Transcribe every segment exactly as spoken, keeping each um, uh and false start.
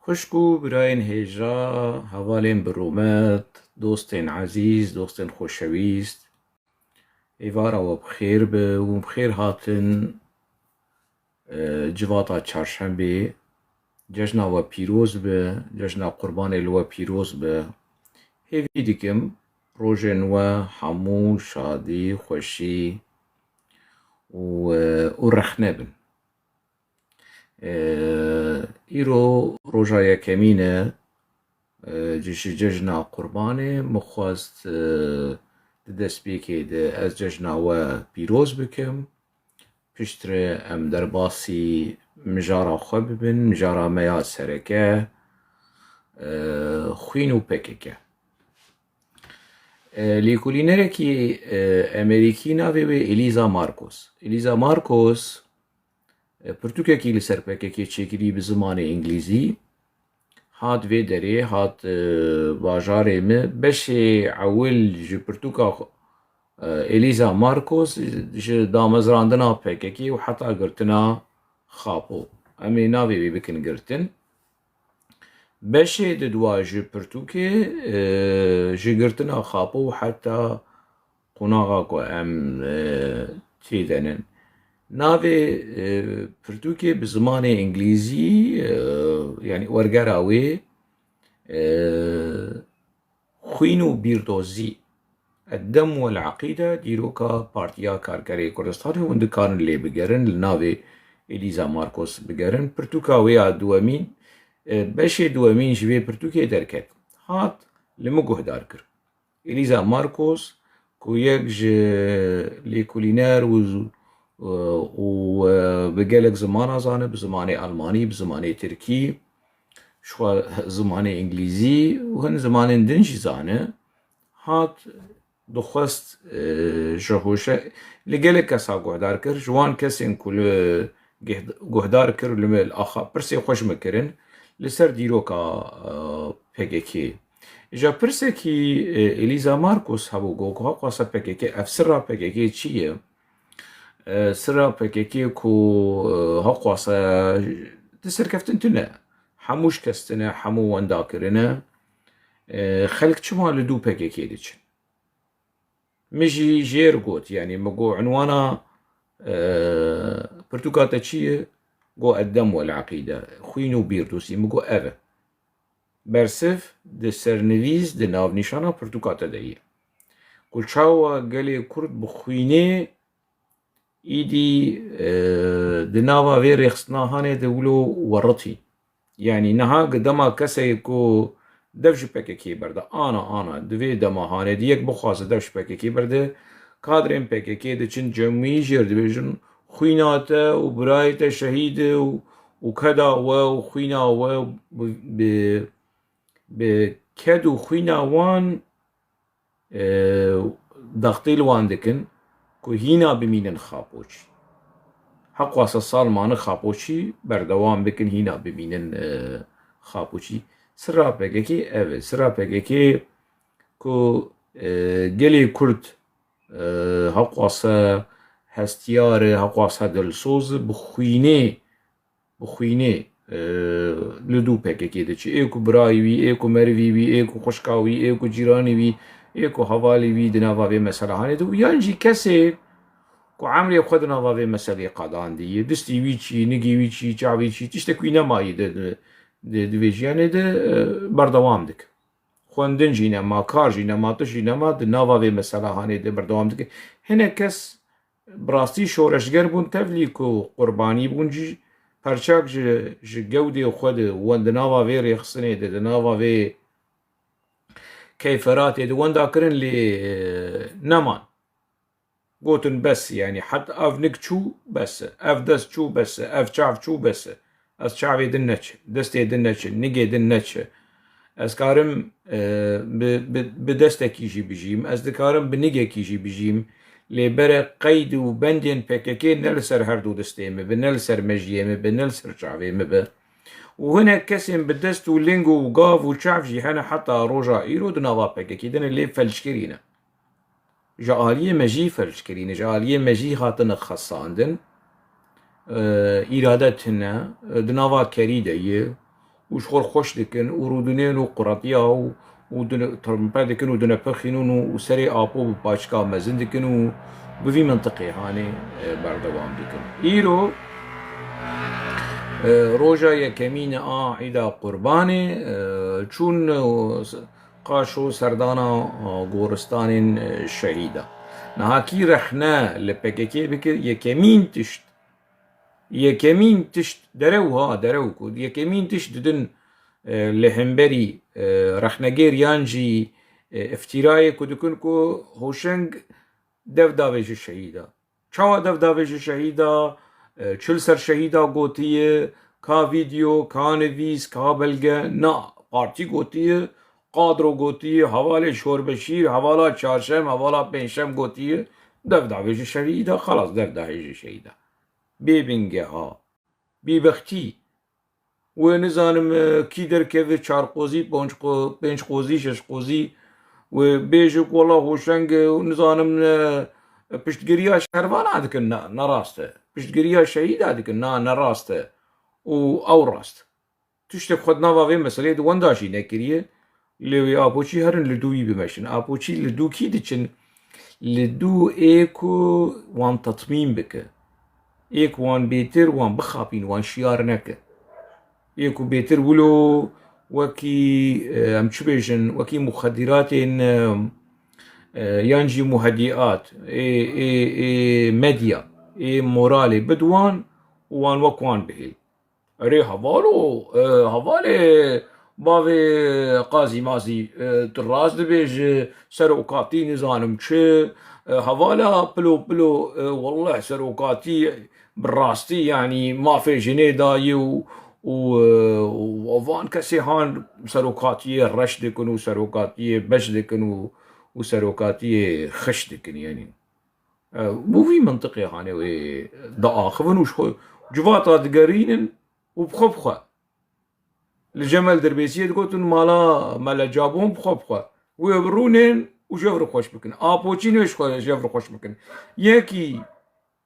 Xwişk û birayên hêja, hevalên bi rûmet, dostên ezîz, dostên xoşewîst, êvara we bi xêr be û bi xêr hatin, e, civata çarşembê. Cejna we pîroz be, cejna Qurbanê li we pîroz be. Hêvî dikim rojên we hemû şadî, xweşî û, e, û rexne bin. E, îro roja yekemîn e, e, ji cejna Qurbanê. Min xwest, e, di destpêkê de ez cejna we pîroz bikim. Piştre em derbasî mijara xwe bibin, mijara me ya sereke, e, xwîn û P K K. E, lêkolînerekî, e, Amerîkî, navê wê Eliza Marcos. Eliza Marcos, e, pirtûkekî li ser P K K çêkirî bi zimanê îngilîzî. Hat vê derê, hat, e, bajarê me. Beşê ewil ji pirtûka xwe, e, Eliza Marcos ji damezrandina P K K û heta girtina Xapo. Em ê navê wê bikin girtin. Beşê didwa ji pirtûkê, e, ji girtina Xapo û heta qonaxa ku em, e, tê de nin. Navê, e, pirtûkê bi zimanê îngilîzî, e, yanî wergera wê, e, Xwîn û bîrdozî, Eddem wel Eqîde, dîroka Partiya Karkerê Kurdistanê, hûn dikarin lê bigerin, li navê Eliza Marcos bigerin. Pirtûka wê ya duwemîn, e, beşê duwemîn ji vê pirtûkê derket. Hat li min guhdar kir. Eliza Marcos, ku yek ji lêkolîner û, û, e, bi gelek zimana zane, bi zimanê almanî, bi zimanê tirkî, ji xwe zimanê îngilîzî û hin zimanên din jî zane, hat dixwest, e, ji hoşe-, li gelek kesa guhdar kir, ji wan kesên ku li geh-, guhdar kir, li me, li axa pirsê xwe ji min kirin, li ser dîroka, e, P K K. Îja pirsekî, e, Eliza Marcos hebû, got ku heqwasa P K K, ev sirra P K K çi ye? E, sirra P K K ku, e, heqwasa di serkeftin tune. Hemû şikestine, hemû wenda kirine. E, xelk çima li dû P K K diçin? Min jî jêr got, yanî min got, unwana, e, pirtûka te çi ye? Got, Eddem wel Eqîde, xwîn û bîrdozî. Min got, ev e. Bersiv di sernivîs, di navnîşana pirtûka te de ye. Ku çawa gelê Kurd bi xwînê îdî, e, di nava vê rêxistina hanê de wilo weritî. Yanî niha gi dema kesê ku dev ji P K K berde, ana, ana, di vê dema hanê di yek bixwaze dev ji P K K berde, kadrên P K K diçin cemûyî jêr dibêjin, xwîna te û birayê te şehîd e û, û keda we û xwîna we bi, bi, bi ked û xwîna wan e, daxtê li wan dikin ku hîna bimînin Xapoçî. Heqwasa sal mane Xapoçî berdewam bikin, hîna bimînin, e, Xapoçî. Sirra P K K ev e. Sirra P K K ku, e, gelê Kurd, e, heqwasa hestiyar e, heqwasa dilsoz e, bi xwînê bi xwînê, e, li dû P K K diçe. Ê ku birayî wî, ê ku merivî wî, ê ku xwişka wî, ê ku cîranî wî, ê ku hevalî wî di nava vê meselehanê de û yan jî kesê ku emrê xwe di nava vê meseleyê qedandiye, distî wî çî, nigî wî çî, çavî çî, tiştek wî nemayî di, di, di, di vê jiyanê de, e, berdewam dike. Xwendin jî nema, kar jî nema, tişt jî nema, di nava vê meselehanê de berdewam dike. Hinek kes bi rastî şoreşger bûn, tevlî ku qurbanî bûn jî, perçak ji, ji gewdê xwe de wen di nava vê rêxistinê de, di nava vê keyferatê de wenda kirin, lê, e, neman. Gotin bes, yanî het ev nik çû bes e, ev dest çû bes e, ev çav çû bes e. Ez çavê din neçe, destê din neçe, nigê din neçe. Ez karim, e, bi, bi, bi destekî jî bijîm, ez dikarim bi nigekî jî bijîm. Lê bere qeyd û bendên P K K ne li ser her du destê min bi, ne li ser mejiyê min bi, ne li ser çavê min bi. Û hinek kesên bi dest û ling û gav û çav jî hene heta roja îro di nava P K K de ne, lê felçkirî ne. Ji aliyê me jî felçkirî ne, ji aliyê me jî hatine xesandin. E, îrade tune, e, di nava kerî de ye. û ji xwe xweş dikin û rûdinên û quretiya û, û dine-, trompe dikin û dinepixînin û, û serê Apo bi paçika mezin dikin û bi vî mintiqê hanê, e, berdewam dikin. Îro, e, roja yekemîn a Îda Qurbanê, e, çûn, e, qaşo serdana, e, goristanên, e, şehîda. Niha kî rexne li P K K bike, yekemîn tişt, yekemîn tişt, derew ha, derew ku, yekemîn tişt didin, e, li hemberî, e, rexnegêr yan jî, e, îftîrayê ku dikin ku Hoşeng dev davêje şehîda. Çawa dev davêje şehîda? E, çi li ser şehîda gotiye? Ka vîdeo, ka nivîs, ka belge? Na, partî gotiye, kadro gotiye, hevalê şorbeşîr, hevala çarşem, hevala pêncşem gotiye, dev davêje şehîda, xelas, dev davêje şehîda. Bê bingeha, bêbextî. Wê nizanim, e, kî derkeve çar qozî, ponc qo-, pênc qozî, şeş qozî, wê bêje ku wela Hoşeng, e, nizanim, e, piştgiriya şervana dikin. Ne, ne rast e. Piştgiriya şehîda dikin. Na, ne rast e. Û ew rast. Tiştek xwe di nava vê meseleyê di wenda jî nekiriye. Lê wê Apoçî herin li dû wî bimeşin. Apoçî li dû kî diçin? Li dû ê ku wan tetmîn bike. Ê ku wan bêtir wan bixapîn, wan şiyar neke. Ê ku bêtir wilo wekî, e, em çi bêjin, wekî muxedîratên, e, e, yan jî muhedîat, ê, ê, ê medya, ê moralê bidwan û wan wek wan bihêl. Erê hevalo, e, hevalê bavê Qazî Mazî, e, tu rast dibêjî, serokatî nizanim çi, e, hevala pilo pilo, e, wellah serokatî bi rastî, yanî mafê jinê dayî û, û, e, û van kesê han serokatiyê reş dikin û serokatiyê beş dikin û, û serokatiyê xweş dikin, yanî. E, bi vî mintiqê hanê wê diaxivin û ji xwe civata digerînin û bi xwe bi xwe. Li Cemel Dirbêsiyê digotin mala Mele Cabon bi xwe bi xwe. Wê birûnên û jev re xweş bikin. Apoçî nê ji xwe jev re xweş bikin. Yekî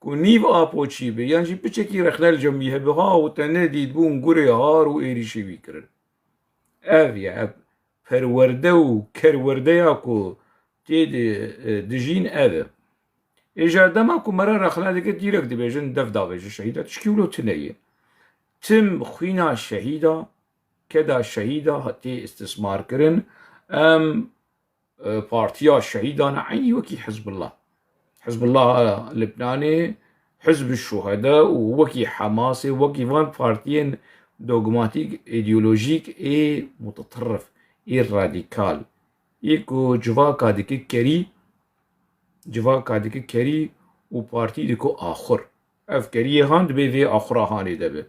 ku nîv Apoçî be, yan jî piçekî rexne li cem wî hebe, ha û tenê dîtbûn gurê har û êrîşê wî kirin. Ev ye, ev perwerde û kerwerdeya ku tê de, e, dijîn ev e. Êja dema ku mere rexne dike, dîrek dibêjin dev davêje şehîda, tişkî wilo tune ye. Tim xwîna şehîda, keda şehîda tê istismar kirin. Em, e, partiya şehîdan e, eynî wekî Hizbullah. Hizbullah, e, Libnanê, Hizb Şuhede û wekî Hemasê, wekî van partiyên dogmatîk, îdeolojîk ê muteterrif, ê radîkal, ê ku civaka dike kerî, civaka dike kerî û partî dike axur. Ev keriyê han dibê vê axura hanê de be.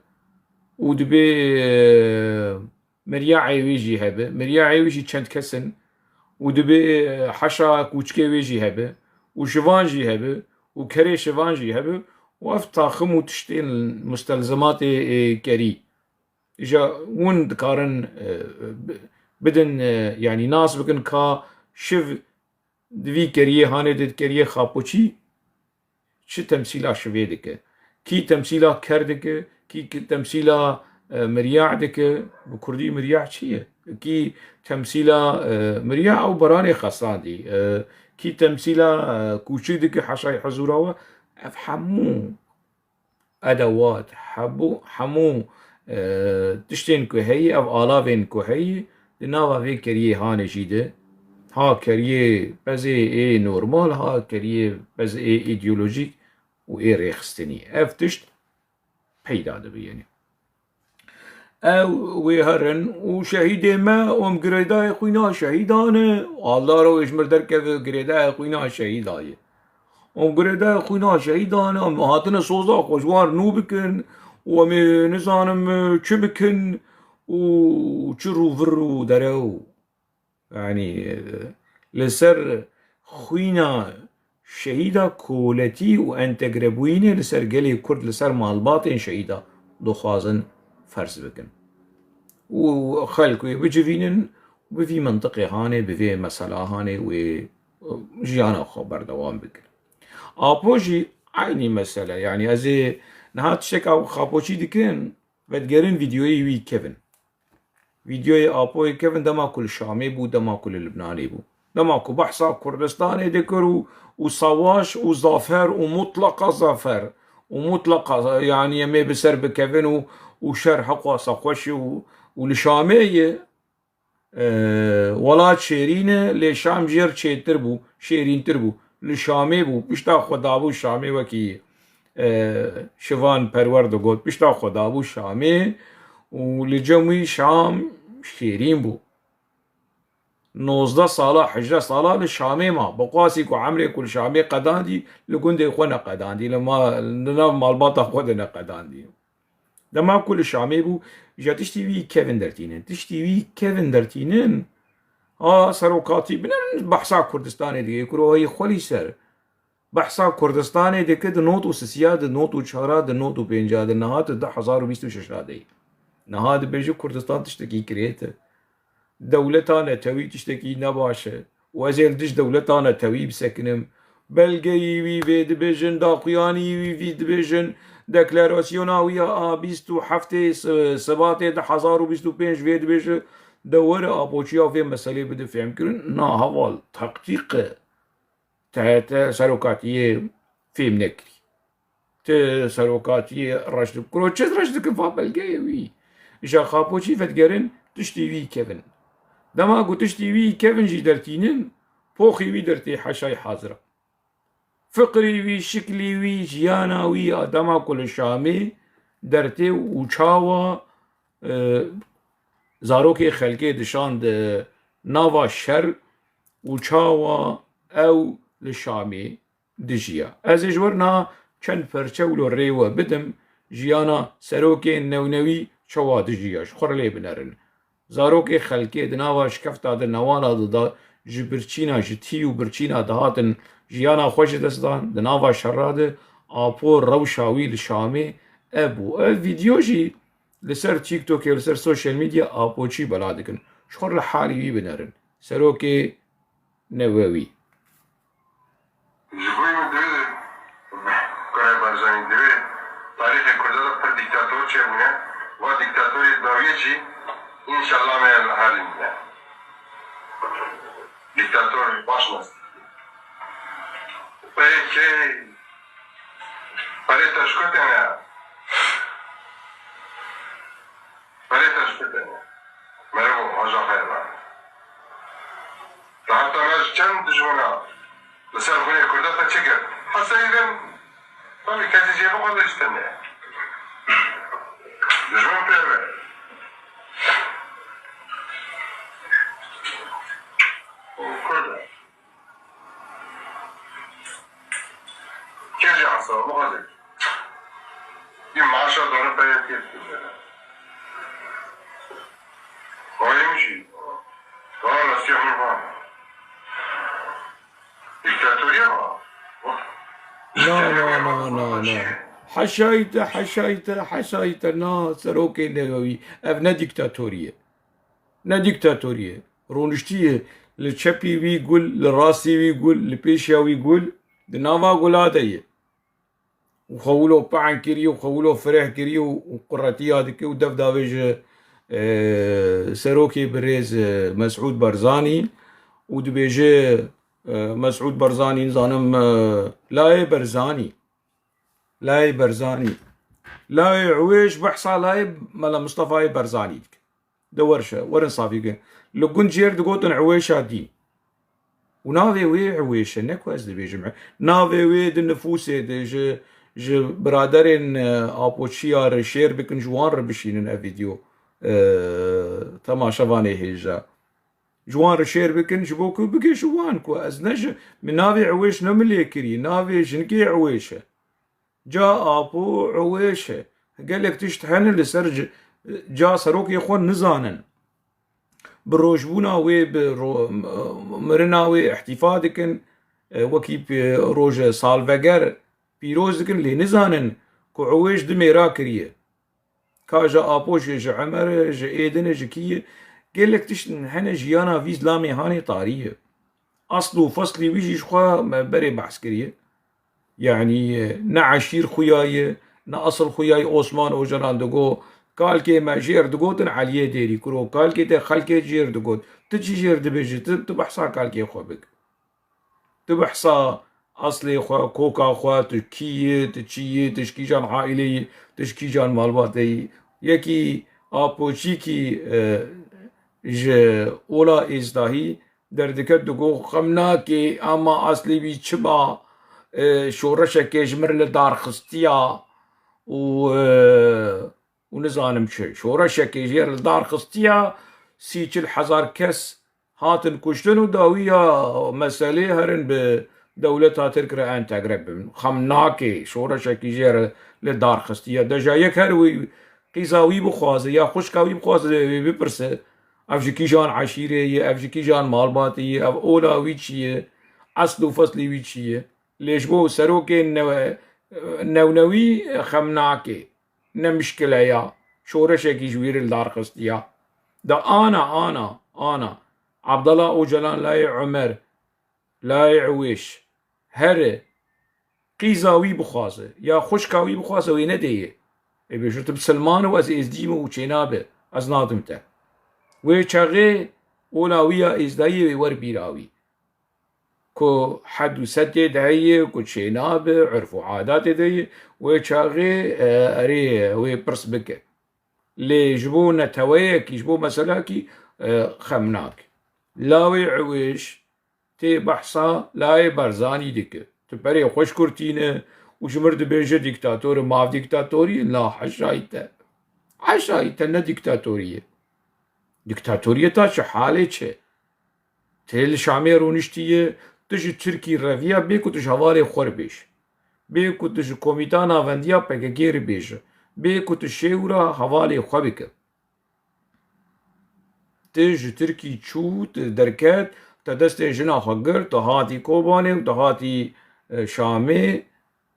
Û dibê, e, miryayê wî jî hebe. Miryayê wî jî çend kes in. Û dibê, e, heşa kûçikê wê jî hebe. Û şivan jî hebe. Û kerê şivan jî hebe. Û ev taxim û tiştên mustelzimatê, e, kerî. Îja hûn dikarin, e, bi-, bidin, e, yanî nas bikin ka şiv di vî keriyê hanê de, di keriyê Xapoçî çi temsîla şivê dike? Kî temsîla ker dike? Kî, kî temsîla, e, mirya dike? Bi kurdî mirya çi ye? Kî temsîla, e, mirya ew beranê xesandî? E, kî temsîla, e, kûçik dike heşayê hezûra we? Ev hemû edewat, hebû-, hemû, e, tiştên ku heyî, ev alavên ku heyî, di nava vê keriyê hanê jî de, ha keriyê pezê ê normal, ha keriyê pezê ê îdeolojîk û ê rêxistinî. Ev tişt peyda dibe, yanî. Ew wê herin û şehîdê me, em girêdayê xwîna şehîdan e, aldaro wê ji mir derkeve, girêdayê xwîna şehîda ye. Em girêdayê xwîna şehîdan e, em hatine soza xwe ji wan nû bikin û em ê nizanim çi bikin û çi rûvir û derew. Yanî, e, li ser xwîna şehîda koletî û entegrebûyînê li ser gelê Kurd, li ser malbatên şehîda dixwazin ferz bikin. Û xelk wê bicivînin, bi vî mintiqê hanê, bi vê mesela hanê wê, e, jiyana xwe berdewam bikin. Apo jî eynî mesele, yanî ez ê niha tişteka Xapoçî dikin, vedigerin vîdeoyê wî kevin. Vîdeoyê Apoyê Kevin dema ku li Şamê bû, dema ku li Libnanê bû. Dema ku behsa Kurdistanê dikir û, û savaş û zafer û mutlaqa zafer û mutlaqa, yanî, em ê bi ser bikevin û, û şer heqwasa xweş û, û li Şamê ye. E, welat şêrîn e, lê Şam jêr çêtir bû, şêrîntir bû. Li Şamê bû, pişta xwe dabû Şamê, wekî, e, Şivan Perwer digot, pişta xwe dabû Şamê û li cem wî Şam şêrîn bû. Nozdeh sala, hejdeh sala li Şamê ma. Bi qasî ku emrê ku li Şamê qedandî, li gundê xwe neqedandî, li ma-, li nav malbata xwe de neqedandî. Dema ku li Şamê bû, ji tiştî wî kevin dertînin. Tiştî wî kevin dertînin. Ha, serokatî binerin, behsa Kurdistanê dike, kurohayî xwelî ser. Behsa Kurdistanê dike di not û sisiya, di not û çara, di not û pênca de, niha di du hezar û bîst û şeş de. Niha dibêje Kurdistan tiştekî kirêt e. Dewleta netewî tiştekî nebaş e û ez ê li dij dewleta netewî bisekinim. Belgeyî wî vê dibêjin, daxuyanî wî vî dibêjin, deklarasyona wî ya a bîst û heftê Se-, Sebatê du hezar û bîst û pênc vê dibêje, de were apoçiya vê meselê bide fêmkirin. Na heval, taktîk e. Te, te serokatiyê fêm nekirî. Ti serokatiyê reş dikiro. Çi reş dikin va belgeyê wî? Ji Apoçî vedigerin, tiştî wî kevin. Dema ku tiştî wî kevin jî dertînin, poxî wî dertê heşay hazir e. Fikrî wî, şiklî wî, jiyana wî, a dema ku li Şamê dertê û çawa, e, zarokê xelkê dişand, e, nava şer û çawa ew li Şamê dijiya. Ez ê ji we re niha çend perçe wilo rê we bidim, jiyana serokên newnewî çawa dijiya, ji xwe re lê binerin. Zarokê xelkê di nava şikefta de, newala de da, ji birçîna, ji tî û birçîna dihatin jiyana xwe ji dest dan, di nava şerra de, Apo rewşa wî li Şamê ev bû. Ev vîdeo jî li ser TikTokê, li ser social media Apoçî bela dikin. Ji xwe re li halî wî binerin. Serokê newewî. Ji bo min divê, Kurê Barzanî, divê tarîxê Kurda de pir dîktator çêbûne. Va dîktatorê dawiyê jî înşallah me li herî ne. Dîktator baş nas. Peyê kê, perê te ji ku têne? Perê te ji ku têne? Merhaba, haja xeyr be. Te heta me ji çend dijmina li ser xwînê Kurda te çi kir? Heseyî bin, tabii kesî jê bixwe lê ji te ne. Dijmin pê ve. Kurd e. Kê jî hesaba bixwazê. Yê maaşa dore peyê kê dikir. Oyun jî. Valla rastî min va. Dîktatorî ye va. Na, na, na, na, na. Heşayî te, heşayî te, heşayî te, na, serokê newewî. Ev ne dîktatorî ye. Ne dîktatorî ye. Rûniştî ye. Li çepî wî gul, li rastî wî gul, li pêşiya wî gul, di nava gula de ye. Û xwe wilo pe'en kirî û xwe wilo fireh kirî û, û quretiya dike û dev davêje, e, serokê birêz, e, Mesûd Barzanî û dibêje, e, Mesûd Barzanî, nizanim, e, layê Barzanî. Layê Barzanî. Layê Ewêş behsa layê Mela Mistefayê Barzanî dike. De wer şe, werin safî bikin. Li gund jêr digotin Ewêşa dîn. Û navê wê Ewêş e, ne ku ez dibêjim. Navê wê di nifûsê de ji, ji biraderên, e, Apoçiya re şêr bikin, ji wan re bişînin ev vîdeo, e, temaşevanê hêja. Ji wan re şêr bikin, ji bo ku bigihîje wan ku ez ne ji, min navê Ewêş ne min lê kirî, navê jinikê Ewêş e. Ca Apo Ewêş e. Gelek tişt hene li ser c-, ca serokê xwe nizanin. Bi rojbûna wê, bi ro-, mirina wê îhtîfa dikin, e, wekî pê-, roje salveger pîroz dikin, lê nizanin ku Ewêş du mêra kiriye. Ka ji Apo, ji, ji Emer e, ji Êdin e, ji kî ye. Gelek tişt hene jiyana vî zilamê hanê tarî ye. Asl û feslî wî jî ji xwe me berê behs kiriye. Yanî, e, ne eşîr xuya ye, ne asl xuya ye. Osman Ocalan digo, Kalkê me jêr digotin Eliyê Dêrî, kuro kalkê te xelkê jêr digot. Tu çi jêr dibêjî? Tu, tu behsa kalkê xwe bik. Tu behsa eslê xwe, koka xwe, tu kî yî, tu çi yî, tu ji kîjan aîlê yî, tu ji kîjan malbatê yî. Yekî Apoçîkî, e, ji ola Êzdahî derdike, digo xem nake, ama eslê wî çima, e, şoreşekê ji mir li dar xistiya û, e, û nizanim çi. Şoreşekê jê li dar xistiya, sî çil hezar kes hatin kuştin û dawiya meselê herin bi dewleta Tirk re entegre bibin. Xem nake şoreşekî jê re li dar xistiye. Deja yek her wî qîza wî bixwaze ya xwişka wî bixwaze wê bipirse, ev ji kîjan eşîrê ye, ev ji kîjan malbatê ye, ev ola wî çi ye, esl û feslê wî çi ye. Lê ji bo serokên newe-, newnewî xem nake. Ne mişkile ya. Şoreşekî ji wî re li dar xistiya. Da ana, ana, ana. Abdullah Ocalan layê Umer, layê Ewêş, here qîza wî bixwaze, ya xwişka wî bixwaze, wê nedê yê. Ê bêje tu misilman û ez êzdî me û çênabe, ez nadim te. Wê çaxê ola wî ya êzdayî wê wer bîra wî. Ku hed û sedê de heye, ku çênabe, urf û adatê de ye, wê çaxê, e, erê, wê pirs bike. Lê ji bo neteweyekî, ji bo meselakî, e, xem nake. Lawê Ewêş tê behsa layê Barzanî dike. Tu perê xwe ji kur tîne û ji mir dibêje dîktator e, ma ev dîktatorî ye? La heşayî te. Heşayî te, ne dîktatorî ye. Dîktatoriyeta çi halê çi? Tê li Şamê rûniştiye, tu ji Tirkî reviya bê ku tu ji hevalê xwe re bêje. Bê ku tu ji Komîta Navendiya P K K re bêje. Bê ku tu şêwra hevalê xwe bike. Tu ji Tirkî çû, tu derket, te destê jina xwe girt, tu hatî Kobanê û tu hatî, e, Şamê.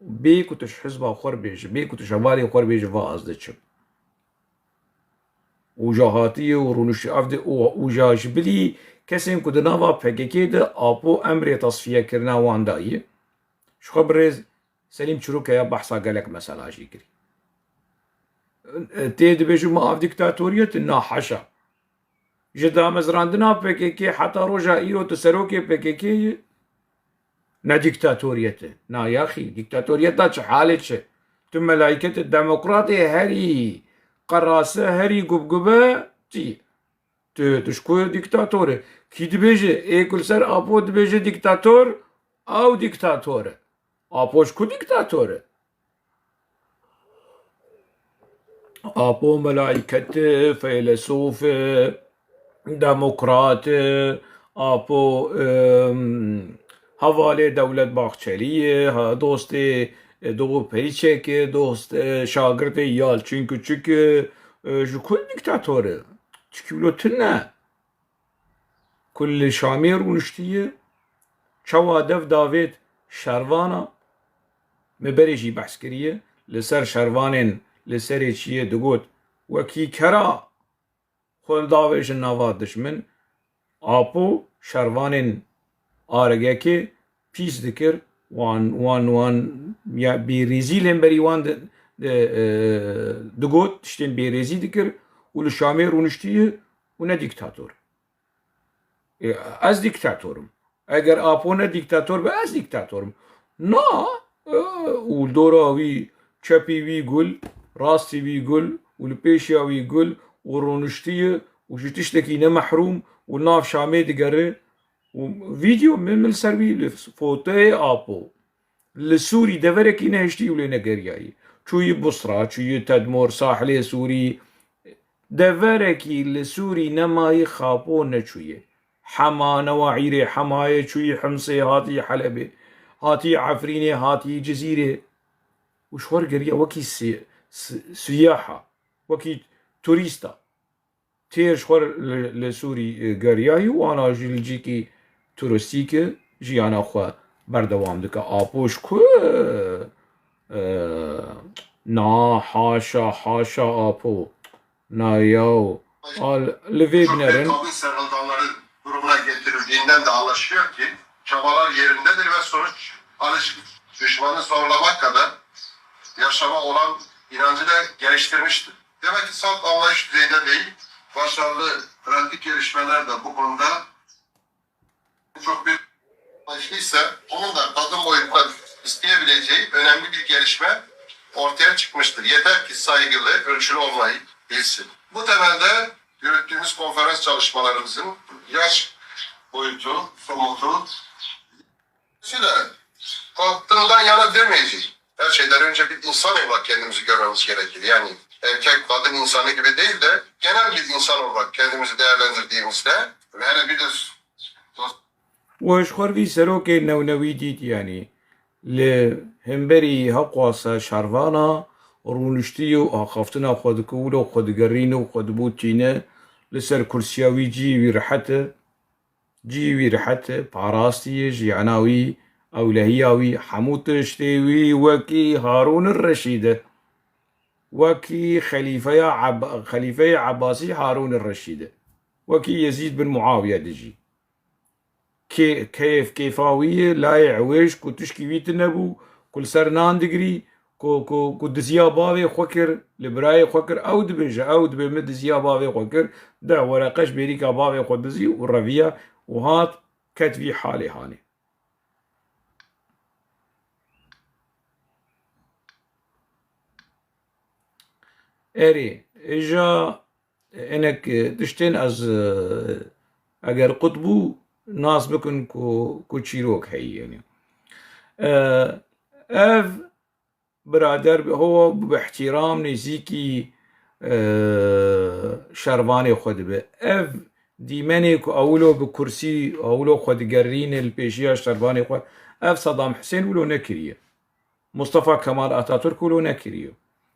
Bê ku tu ji hizba xwe re bêje, bê ku tu ji hevalê xwe re bêje, va ez diçim. Û ja hatiye û rûniştiye ev de û, û ja ji bilî kesên ku di nava P K K de Apo emrê tasfiyekirina wan daye. Ji xwe birêz Selîm Çirûk ya behsa gelek mesela jî kirî. Tê dibêjin ma ev dîktatoriyet e? Na heşa. Ji damezrandina P K K heta roja îro tu serokê P K K yî? Ne dîktatoriyet e. Na yaxî, dîktatoriyeta çi halê çi? Tu melayket demokratê herî qerase, herî gubgube tî. Tu, tu ji ku dîktator e? Kî dibêje? Ê ku li ser Apo dibêje dîktator, ew dîktator e. Apo ji ku dîktator e? Apo melayket e, feylesof e, demokrat e, Apo, em, hevalê Dewlet Bahçelî ye, ha, dostê, e, Doğu Perinçek e, dost, e, şagirtê Yalçın Küçük e, e, ji ku dîktator e? Çikî wilo tune. Ku li Şamê rûniştiye, çawa dev davêt şervana, me berê jî behs kiriye, li ser şervanên li serê çiyê digot, wekî kera xwe davêjin nava dijmin, Apo şervanên aregekê pîs dikir, wan, wan, wan, ya bêrêzî lê berî wan di, di, e, digot, tiştên bêrêzî dikir û li Şamê rûniştiye û ne dîktator. E, ez dîktator im. Eger Apo ne dîktator be, ez dîktator im. Na, e, û li dora wî, çepî wî gul, rastî wî gul û li pêşiya wî gul û rûniştiye û ji tiştekî ne mehrûm û nav Şamê digere û vîdeo min, min li ser wî li fotoyê Apo. Li Sûrî deverekî nehiştî û lê negeriyayî. Çûyî Busra, çûyî Tedmor, sahilê Sûrî. Deverekî li Sûrî nemayî Apo neçûye. Hema, newa Îrê Hemayê, çûyî Himsê, hatî Helebê, hatî Efrînê, hatî Cizîrê. Û ji xwe re geriya wekî si-, si-, siyaha, wekî turîsta. Têr ji xwe li, li Sûrî, e, geriyayî û ana jî li cîkî turistîk e, jiyana xwe berdewam dike. Apo ji ku, e, na, haşa, haşa Apo. Na yaw. Al, li vê binerin. Çok kabul serhildanların durumuna getirildiğinden de anlaşılıyor ki çabalar yerindedir ve sonuç alış düşmanı zorlamak kadar yaşama olan inancı da geliştirmiştir. Demek ki salt anlayış düzeyde değil, başarılı pratik gelişmeler de bu konuda çok büyük anlayışlıysa, onun da kadın boyutunda isteyebileceği önemli bir gelişme ortaya çıkmıştır. Yeter ki saygılı, ölçülü olmayı bilsin. Bu temelde yürüttüğümüz konferans çalışmalarımızın yaş boyutu, somutu, Şimdi kadından yana demeyeceğiz. Her şeyden önce bir insan olarak kendimizi görmemiz gerekir. Yani erkek kadın insanı gibi değil de genel bir insan olarak kendimizi değerlendirdiğimizde ve hele bir de Û ji xwe vî serokê newnewî dît, yanî li hemberî heqwasa şervana rûniştî û axaftina xwe dike, wilo xwe digerîne û xwe dibûtîne li ser kursiya wî, cihê wî rehet e. Cihê wî rehet e, parastî ye, jiyana wî, ewlehiya wî, hemû tiştê wî wekî Harûn Reşîd e. Wekî xelîfeya Eb- xelîfeyê Ebasî Harûn Reşîd e. Wekî Yezîd bin Muawiye dijî. Kê- keyf kêfa wî ye, layê ewêj ku tişkî wî tune bû, ku li ser nan digirî, ku, ku, ku diziya bavê xwe kir, li birayê xwe kir, ew dibêje, ew dibê min diziya bavê xwe kir, deh wereqe ji bêrîka bavê xwe dizî û reviya û hat ket vî halê hanê. Erê, îja hinek tiştên ez, e, eger qut bû, nas bikin ku, ku çîrok heyî, yanî. E, ev birader bi, ho bi ihtiram nêzîkî, e, şervanê xwe dibe. Ev dîmenê ku ewilo bi kursî, ewilo xwe digerîne li pêşiya şervanê xwe, ev Saddam Husên wilo nekiriye. Mustafa Kemal Atatürk wilo nekiriye.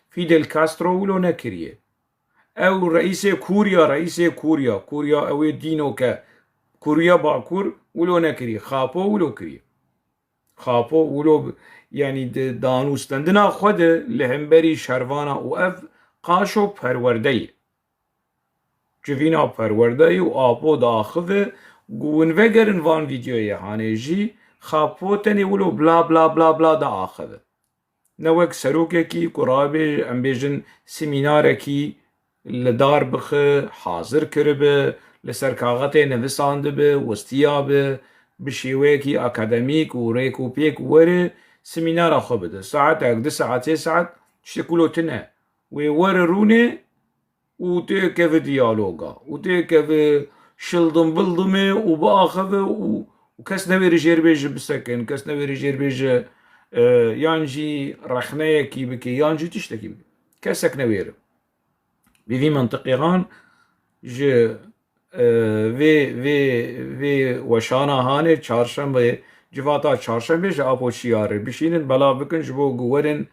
Fidel Castro wilo nekiriye. Ew reîsê Kûriya, reîsê Kûriya, Kûriya ew ê dîno ke Kûriya Bakur wilo nekiriye. Xapo wilo kiriye. Xapo wilo bi- yanî di danûstendina xwe de li hemberî şervana û ev qaşo perwerde ye. Civîna perwerdeyê û Apo diaxive, ku hûn vegerin van vîdeoyê hanê jî, Xapo tenê wilo bla bla bla bla diaxive. Ne wek serokekî ku rabê em bêjin semînarekî li dar bixe, hazir kiribe, li ser kaxetê nivisandibe, wistiyabe, bi şêweyekî akademîk û rêk û pêk were semînara xwe bide. Saetek, du saet, sê saet tiştek wilo tune. Wê were rûnê û têkeve diyaloga û têkeve şildinbildimê û biaxive û, û kes newêre jêr bêje bisekin, kes newêre jêr bêje, e, yan jî rexneyekî bike, yan jî tiştekî bike. Kesek newêre. Bi vî mentiqê han ji, e, vê, vê, vê weşana hanê çarşembe, civata çarşembe ji Apo Çiyarê bişînin, belav bikin ji bo ku werin,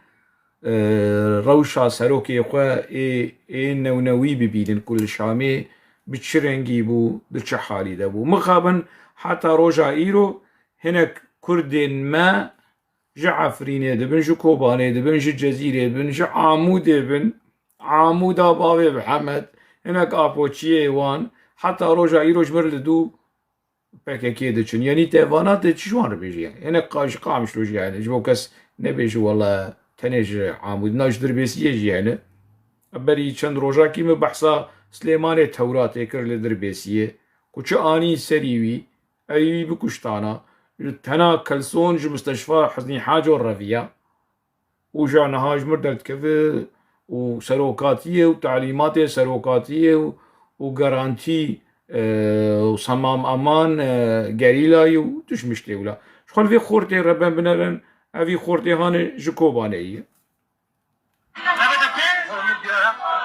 e, rewşa serokê xwe ê, ê newnewî bibînin ku li Şamê bi çi rengî bû, di çi halî de bû. Mixabin heta roja îro hinek Kurdên me ji Efrînê dibin, ji Kobanê dibin, ji Cezîrê dibin, ji Amûdê bin, Amûda bavê Mihemed, hinek Apoçiyê wan, heta roja îro ji mir li dû P K K diçin. Yanî te vana te çi ji wan re bêjî? Hinek qa-, ji Qamişlo jî hene. Ji bo kes nebêje wele tenê ji Amûd. Na ji Dirbêsiyê jî hene. Berî çend rojakî min behsa Silêmanê Tewratê kir li Dirbêsiyê. Ku çi anî serî wî, ewî bikuştana. Tena Kelson ji Musteşfa Huznî Haco reviya. Û ja niha ji mir derdikeve û serokatiyê û talîmatê serokatiyê û, û garantî, e, û semam eman, e, gerîlayê û tişt miştê wila. Ji xwe li vê xortê reben binerin, evî xortê hanê ji Kobanê ye.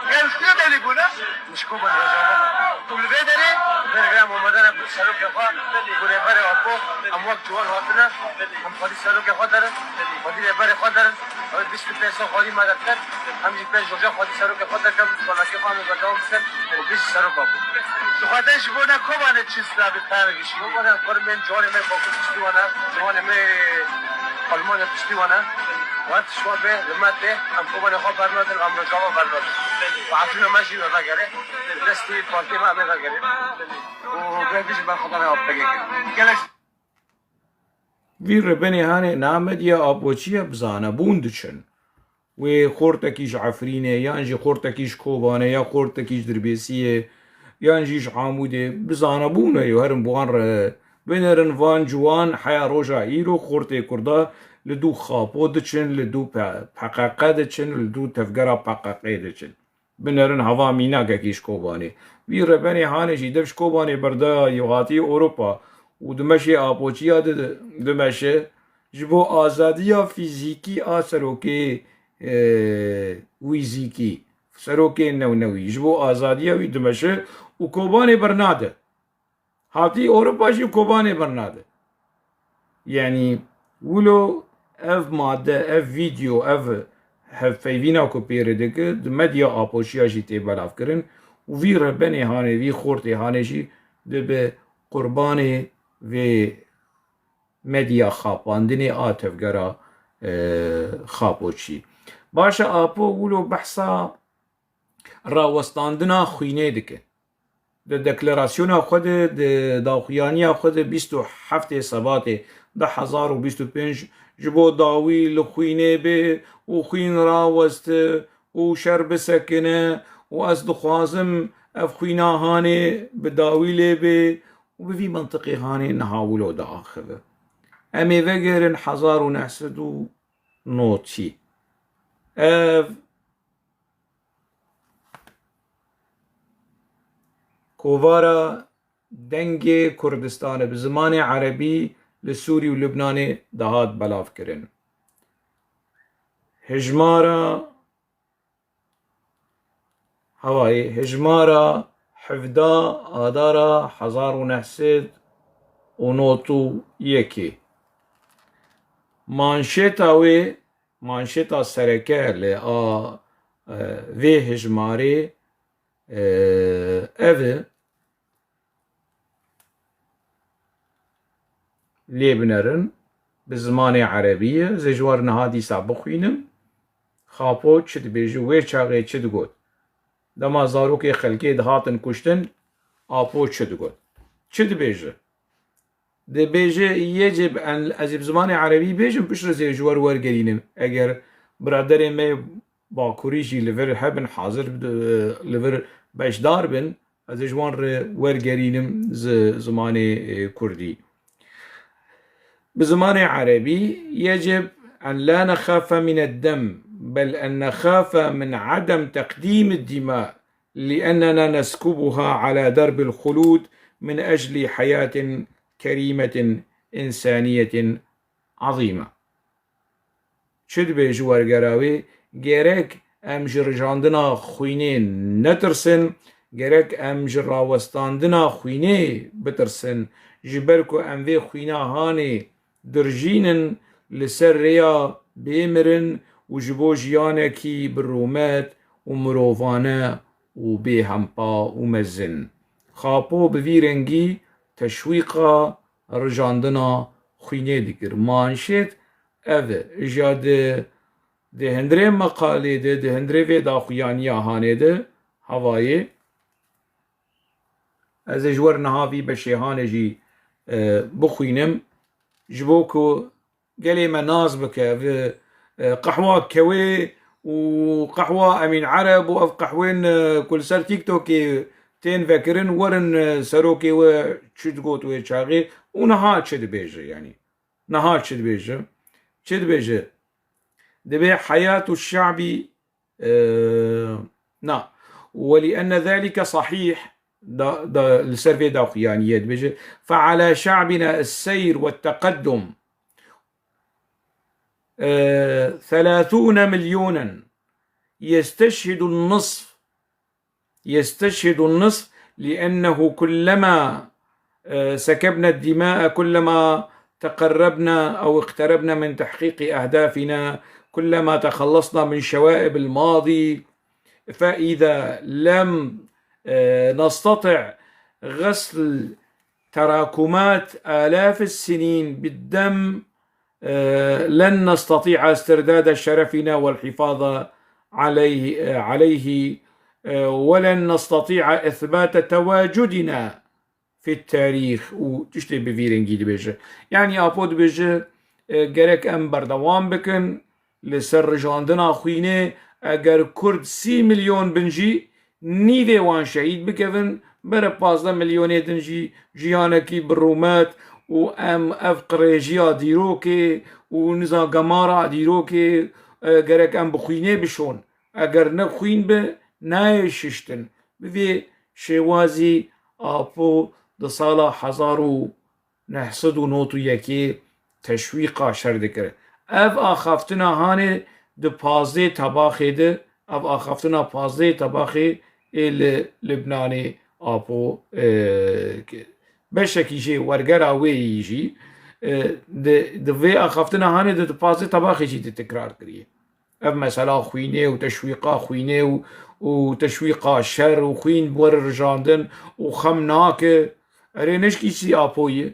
Gel şuraya da buna. Mişko bana hocam. Û li vê derê berê vê em amade ne bi serokê xwe, bi rêberê Apo, em wek ciwan hatine, em xwedî serokê xwe derin, xwedî rêberê xwe derin, ew bîst û pênc sal xwedî me derket, em jî pênc roja xwedî serokê xwe derket, çalakê xwe em ê berdewam bikin û bîst serok Apo. Ji xwe de ji bo ne Kobanê çi silavê peyam gişî? Kobanê kurmên ciwanê me Bakur piştî wana, ciwanê me Almanya piştî wana. Wet şwa be, li me tê, em Kobanê xwe bernadin, em rojava bernadin. Û Efrîna me jî me vegerê. Destî partiyê me em ê vegerê. Û bê bijî berxwedanê P K K. Gelek Vî rebenê hanê na medya Apoçiye bi zanebûn diçin. Wê xortekî ji Efrînê, yan jî xortekî ji Kobanê, ya xortekî ji Dirbêsiyê, yan jî ji Amûdê, bizane bûne yo herin bi wan re. Binerin van ciwan heya roja îro xortê Kurda li dû Xapo diçin, li dû P Q Q diçin, li dû tevgera P Q Q'ê diçin. Binerin hava mînakekî ji Kobanê. Vî rebenê hanê jî dev ji Kobanê berdaya yo hatî Ewropa û dimeşê Apoçiya di, dimeşe ji bo azadiya fîzîkî a serokê, e, wîzîkî, serokê newnewî, ji bo azadiya wî dimeşe û Kobanê bernade. Hatî Ewropa jî Kobanê bernade. Yanî wilo ev madde, ev vîdeo, ev hevpeyvîna ku pêre dike, di medya Apoçiya jî tê belavkirin û vî rebenê hanê, vî xortê hanê jî dibe qurbanê vê medya xapandinê a tevgera, e, Xapoçî. Baş e, Apo wilo behsa rawestandina xwînê dike. Di deklarasyona xwe de, di daxuyaniya xwe de bîst û heftê Sebatê du hezar û bîst û pênc ji bo dawî li xwînê bê û xwîn raweste û şer bisekine û ez dixwazim ev xwîna hanê bi dawî lê bê û bi vî mintiqê hanê niha wilo diaxive. Em ê vegerin hezar û neh sed û notî. Ev Kovara Dengê Kurdistanê bi zimanê erebî li Sûrî û Lubnanê dihat belavkirin. Hejmara, hawayê, hejmara hevdeh Adara hezar û neh sed û nod û yekê. Manşeta wê, manşeta sereke li a, e, vê hejmarê, e, ev e, lê binerin, bi zimanê erebî ye, ez ê ji wan niha dîsa bixwînim. Xapo çi dibêje, wê çaxê çi digot? Dema zarokê xelkê dihatin kuştin, Apo çi digot? Çi dibêje? Dibêje, yecib en, ez ê bi zimanê erebî bêjim, piştre ez ê ji we wergerînim. Eger biraderê me bakurî jî li vir hebin, hazir bi, li vir beşdar bin, ez ê ji wan re wergerînim zi-, zimanê, e, kurdî. Bi zimanê erebî, yecib en la nexafe min ed-dem, bel en nexafe min edem teqdîm ed-dima, لأننا نسكبها على درب الخلود من أجل حياة كريمة إنسانية عظيمة. Çi dibêje wergera wê? Gerek em ji rijandina xwînê netirsin, gerek em ji rawestandina xwînê bitirsin, ji ber ku em vê xwîna hanê dirjînin li ser rêya bêmirin û ji bo jiyanekî bi rûmet û mirovane û bêhempa û mezin. Xapo bi vî rengî teşwîqa rijandina xwînê dikir. Manşet ev e. Îja di, di hundirê meqalê de, di hundirê vê daxuyaniya hanê de, hawayê, ez ê ji wer niha vî beşê hanê jî, e, bixwînim. Ji bo ku gelê me nas bike, ev, e, qehwa kewê û qehwa Emîn Ereb û ev qehwên, e, ku li ser TikTokê tên vekirin, werin, e, serokê we çi digot wê çaxê û niha çi dibêje, yanî niha çi dibêje? Çi dibêje? Dibê heyat û şe'bî, e, na. ولأن ذلك صحيح، da, da, li ser vê daxuyaniyê dibêje, فعلى شعبنا السير والتقدم. آه، ثلاثون مليونا يستشهد النصف، يستشهد النصف، لأنه كلما، آه، سكبنا الدماء، كلما تقربنا أو اقتربنا من تحقيق أهدافنا، كلما تخلصنا من شوائب الماضي، فإذا لم، آه، نستطع غسل تراكمات آلاف السنين بالدم، آه، لن نستطيع استرداد شرفنا والحفاظ عليه، آه، عليه، آه، ولن نستطيع إثبات تواجدنا في التاريخ. û tiştê bi vî rengî dibêje. Yanî Apo dibêje, e, gerek em berdewam bikin, li ser rijandina xwînê, eger Kurd sî milyon bin jî, nîvê wan şehîd bikevin, bere pazdeh milyonê din jî jiyanekî bi rûmet û em ev qirêjiya dîrokê û niza gemara dîrokê, e, gerek em bi xwînê bişon. Eger ne xwîn bi, nayê şiştin. Bi vê şêwazî Apo di sala hezar û neh sed û nod û yekê teşwîqa şer dikir. Ev axaftina hanê di pazdeh Tebaxê de, ev axaftina pazdeh Tebaxê ê li Libnanê Apo, e, beşekî jê wergera wê yî jî, e, di, di vê axaftina hanê de di pazdeh Tebaxê jî di tikrar kiriye. Ev mesela xwînê û teşwîqa xwînê û, û teşwîqa şer û xwîn bi we re rijandin û xem nake. Erê, ne ji kîsî Apo ye.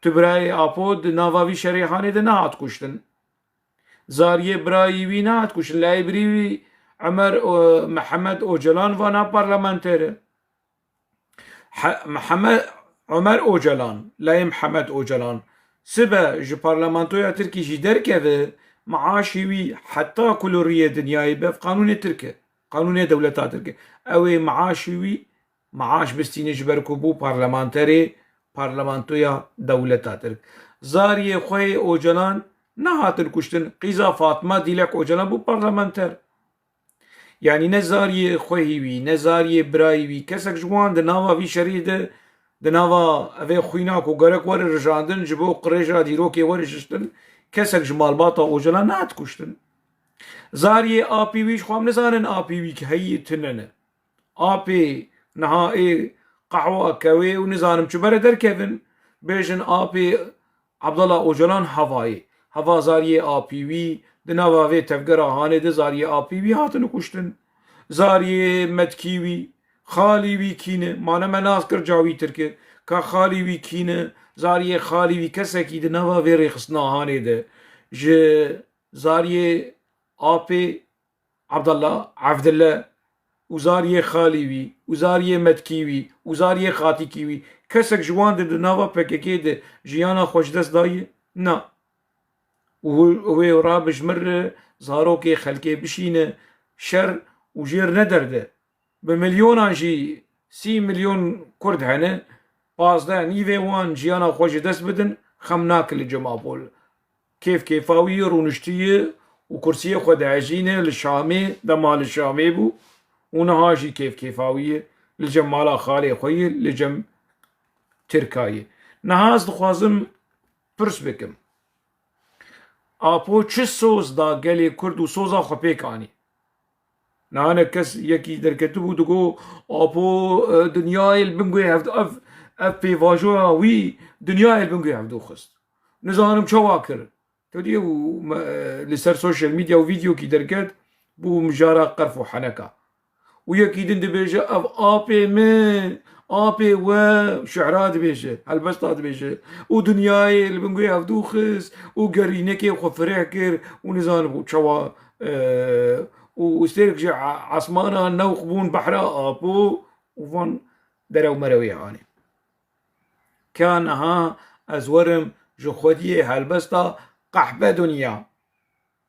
Tu birayê Apo di nava vî şerê hanê de nehat kuştin. Zariyê birayî wî nehat kuştin. Layê birî wî Emer, e, Mihemed Ocalan va na parlamenter e. He-, Mihemed Omer Ocalan, layê Mihemed Ocalan, sibe ji parlamentoya Tirkî jî derkeve, maaşî wî heta ku li rûyê dinyayê be, ev qanûnê Tirk e. Qanûnê dewleta Tirk e. Ew ê maaşî wî, maaş bistîne ji ber ku bû parlamenterê parlamentoya dewleta Tirk. Zariyê xwe yê Ocalan nehatin kuştin. Qîza Fatma Dîlek Ocalan bû parlamenter. Yanî ne zariyê xwehî wî, ne zariyê birayî wî, kesek ji wan di nava vî şerî de, di nava evê xwîna ku gerek were rijandin, ji bo qirêja dîrokê were şiştin, kesek ji malbata Ocalan nehat kuştin. Zariyê apî wî, ji xwe em nizanin apî wî ki heyî tune ne. Apê niha ê qehwa kewê û nizanim çi bere derkevin, bêjin apê Abdullah Ocalan hevayê. Heva zariyê apî wî, di nava vê tevgera hanê de zariyê apî wî hatine kuştin. Zariyê metkî wî, xalî wî kî ne? Ma ne me nas kir cawî tirke. Ka xalî wî kî ne? Zariyê xalî wî kesekî di nava vê rêxistina hanê de ji zariyê apê Abdullah, Evdille û zariyê xalî wî û zariyê metkî wî û zariyê xatîkî wî, kesek ji wan de di nava P K K de jiyana xwe ji dest daye? Na. Û wê rabijmire, zarokê xelkê bişîne şer û jêr nederde. Bi milyonan jî, sî milyon Kurd hene, pazdeh nîvê wan jiyana xwe ji dest bidin, xem nake li cem Apol. Kêf kêfa wî ye, rûniştiye û kursiyê xwe dihejîne li Şamê, dema li Şamê bû û niha jî kêf kêfa wî ye, li cem mala xalê xwe ye, li cem Tirka ye. Niha ez dixwazim pirs bikim. Apo çi soz da gelê Kurd û soza xwe pêk anî? Niha ne kes yekî derketibû digo, Apo, e, dinyayê li bin guhê hevdû, ev, ev pêvajoya wî dinyayê li bin guhê hevdû xist. Nizanim çawa kir. Tevdî û me, e, li ser sosyal medya û vîdeokî derket, bû mijara qerf û heneka. Û yekî din dibêje, ev apê min, apê we, şi'ra dibêje, helbesta dibêje. Û dinyayê li bin guhê hevdû xist û gerînekê xwe fireh kir û nizanibû çawa, e, û stêrk ji a-, esmana newq bûn behra Apo û van derew merewê anî. Ka niha ez werim ji xwediyê helbesta qehbe dinya.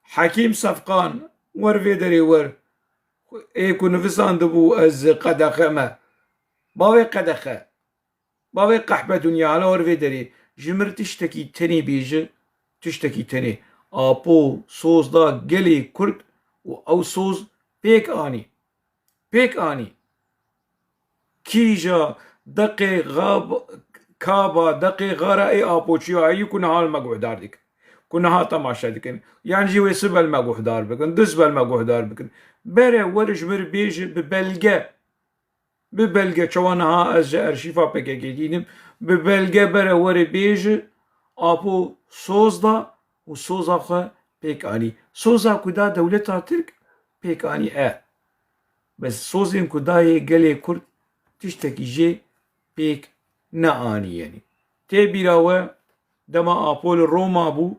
Hekîm Sefqan, wer vê derê wer. Ê ku nivisandibû ez qedexe me. Bavê qedexe. Bavê qehbe dinya, hala wer vê derê. Ji mir tiştekî tenê bêje, tiştekî tenê. Apo soz da gelê Kurd û ew soz pêk anî. Pêk anî. Kîja deqê xab-, kaba, deqê xara ê Apoçiya heyî ku niha li me guhdar dikin. Ku niha temaşe dikin. Yan jî wê sibe li me guhdar bikin, du sibe li me guhdar bikin. Bere were ji mir bêje bi belge. Bi belge, çawa niha ez ji erşîfa P K K dînim. Bi belge bere were bêje, Apo soz da û soza xwe pêk anî. Soza ku da dewleta Tirk pêk anî e. Bes sozên ku dayê gelê Kurd tiştekî jê pêk neanî yenî. Tê bîra we dema Apo li Roma bû,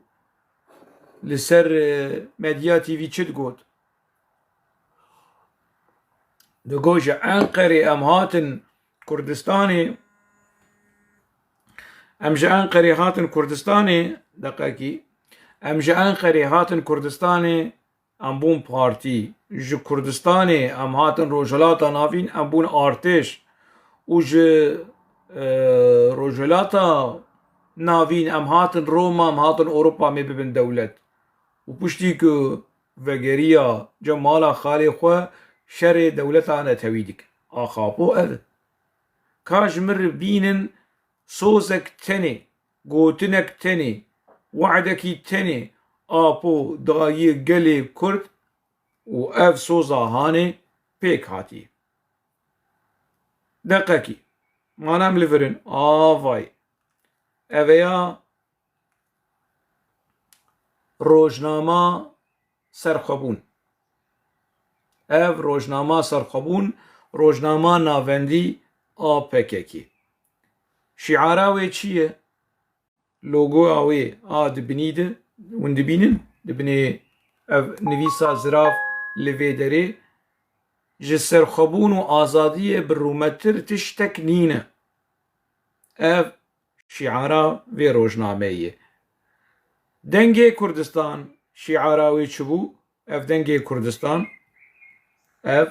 li ser, e, Medya T V çi digot? Digot, ji Enqerê em hatin Kurdistanê, em ji Enqerê hatin Kurdistanê, deqekî, Em ji Enqerê hatin Kurdistanê, em bûn partî. Ji Kurdistanê em hatin Rojhilata Navîn, em bûn artêş. Û ji, e, Rojhilata Navîn em hatin Roma, em hatin Ewropa, em ê bibin dewlet. Û piştî ku vegeriya cem mala xalê xwe, şerê dewleta netewî dikin. Axa bo ev. Ka ji min re bînin sozek tenê, gotinek tenê, we'dekî tenê Apo dayî gelê Kurd û ev soza hanê pêk hatiye. Deqekî. Mana em li vir in. Avay. Ev ya rojnama serxwebûn. Ev rojnama serxwebûn, rojnama navendî a P K K. Şiara wê çi ye? Logoya wê a di binî de, hûn dibînin, di binê ev nivîsa zirav li vê derê, ji serxwebûn û azadiyê bi rûmetir tiştek nîne. Ev şiara vê rojnameyê ye. Dengê Kurdistan şiara wê çi bû? Ev Dengê Kurdistan, ev